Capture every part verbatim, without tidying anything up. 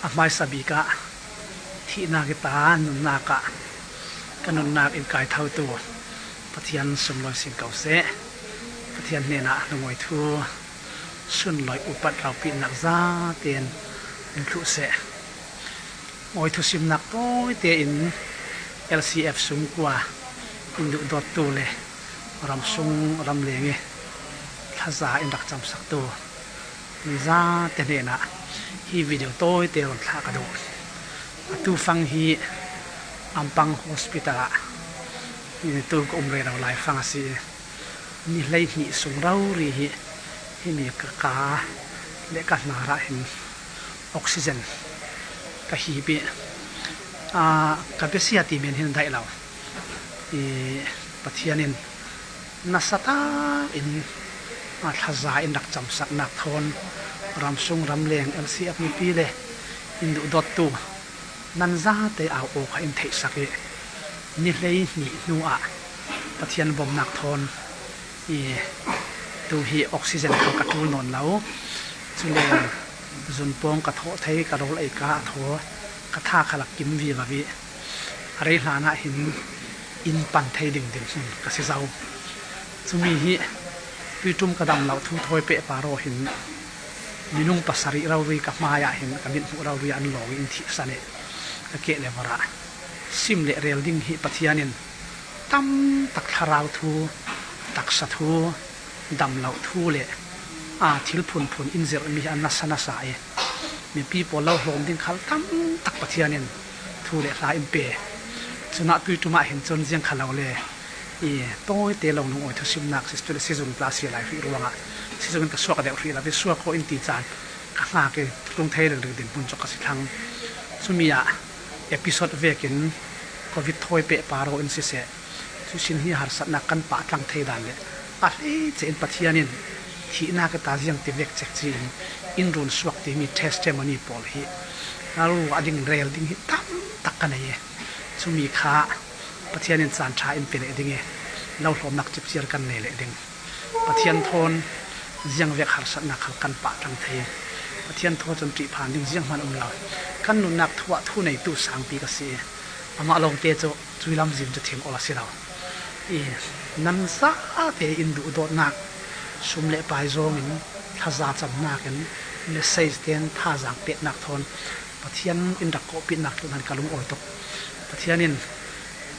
A hmaisa bik ah thihnak i ta nunnak ah ka nunnak in kai thotu Pathian sunglawi sin ko seh. Pathian hnenah lungawi thu sunlawi upat ropinak zaten in thluh seh. Ngawi thusimnak tawite in L C F sungkua in duhdawttu le ramsung ramleng i thlaza in rak camsaktu mi zate hnenah hi video tawite rawn thlah ka duh. Atu fang hi Ampang Hospital ah tu ka um rero lai fang a si. Ni hleihnih sung rori hi himi ka ka le ka hnar ah hin oxygen ka hip i, aa, ka besia ti men hin daih lo. I Pathian in nasa tak in, aa, thlaza in rak camsaknak thawn ramsung ramleng L C F mipi le in duhdawttu nan zate au aw kha in theihsak i, ni hleihnih hnu ah Pathian bomnak thawn i tu hi oxygen kha ka tul nawn lo. Cule zunpawng ka thawh thei, ka rawl ei ka a thaw, ka tha kha lak kim vivo i, a rei hlanah hin in pan thei ding dinhmun ka si zo. Cumi hi tuiṭum ka dam loh thu thawi pehpar aw hin minung pasarih rori ka hmaiah hin ka mithmuh rori an lawng in thihsan i, ka keh le vorah sim le rel ding hi Pathian in tam tak thlarau thu, taksa thu, dam loh thu le, aa, thil phunphun in zirh mi hi a nasa nasa i, mipi pawl lo hlawm ding khal tam tak Pathian in thu le hla in pe. Cunah tuiṭum ah hin cun ziang kha lo le i tawite lo lungawi thusimnak si, cule sizung tla si lai hrih ruangah sizung in ka suak deuh hrih lo i, suak aw in ti caan ka hngak i, tlung thei ringring dinhmun cu ka si thlang. Cumi ah episode vekin Covid thawi pehpar aw in siseh, cusin hi harsatnak kan pah tlang thei dan le a hleice in Pathian in thihnak i ta ziang ti vek cek ci in in run suak timi testimony pawl hi a ru a ding rel ding hi tam tak ka nei i, cumi kha Pathian in caan ṭha in pe leh ding i, lo hlawmnak cipciar kan nei leh ding. Pathian thawn ziang vek harsatnak khal kan pah tlang thei. Pathian thaw cun ṭih phan ding zianghman um lo. Kan nunnak thu ah thu neitu sangpi ka si i, amah lawngte cu cui lamzin cu thing awl a si lo. I nan zate in duhdawtnak, sum le pai zawngin thlaza camnak in message ten thazaang peknak thawn Pathian in rak kawhpitnak tluk nan ka lungawi tuk. Pathian in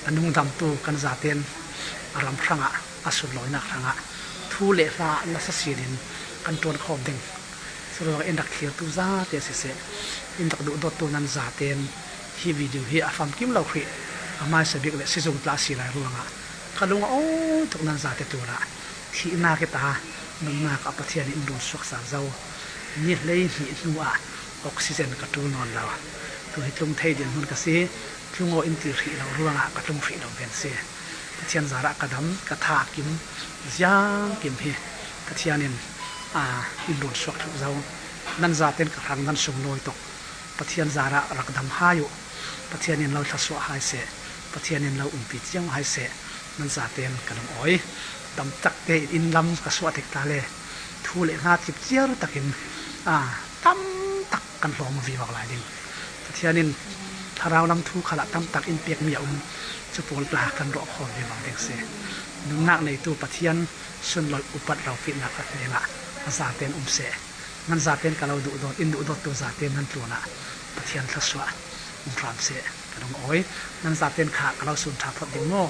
a nungdamtu kan zaten a ram hrangah, a sunlawinak hrangah thu le hla nasa sinin kan ṭuan khawm ding. Curuangah in rak thlirtu zate siseh, in rak duhdawttu nan zaten hi video hi a famkim lo hrih a hmaisa bik le sizung tla si lai ruangah ka lung a awi tuk. Nan zate tunah thihnak i ta nunnak ah Pathian in run suaksak zo. Ni hleihnih hnu ah oxygen ka ṭul nawn lo. Tu hi tlung thei dinhmun ka si. Tlung aw in ti hrih lo ruangah ka tlung hrih lo ven si. Pathian zarah ka dam, ka tha a kim, ziang kim hi Pathian in, aa, in run suak thluh zo. Nan zaten ka hrang nan sunglawi tuk. Pathian zarah rak dam hai uh. Pathian in lo thlasuah hai seh. Pathian in lo umpi ciang hai seh. Nan zaten ka lungawi. Dam takte in lam ka suah tik ta le thu le hla cipciar takin, aa, tam tak kan hlawm vivo lai ding. Pathian in thlarau lam thu khalah tam tak in pekmi a um. Cu pawl tla kan rawh khawm vivo ding si. Nunnak neitu Pathian sunlawi upat ropitnak a hnenah a zaten um seh. Nan zaten ka lo duhdawt, in duhdawttu zaten nan tlunah Pathian thlasuah um hram seh. Ka lungawi. Nan zaten kha ka lo sun ṭha phawt ding maw?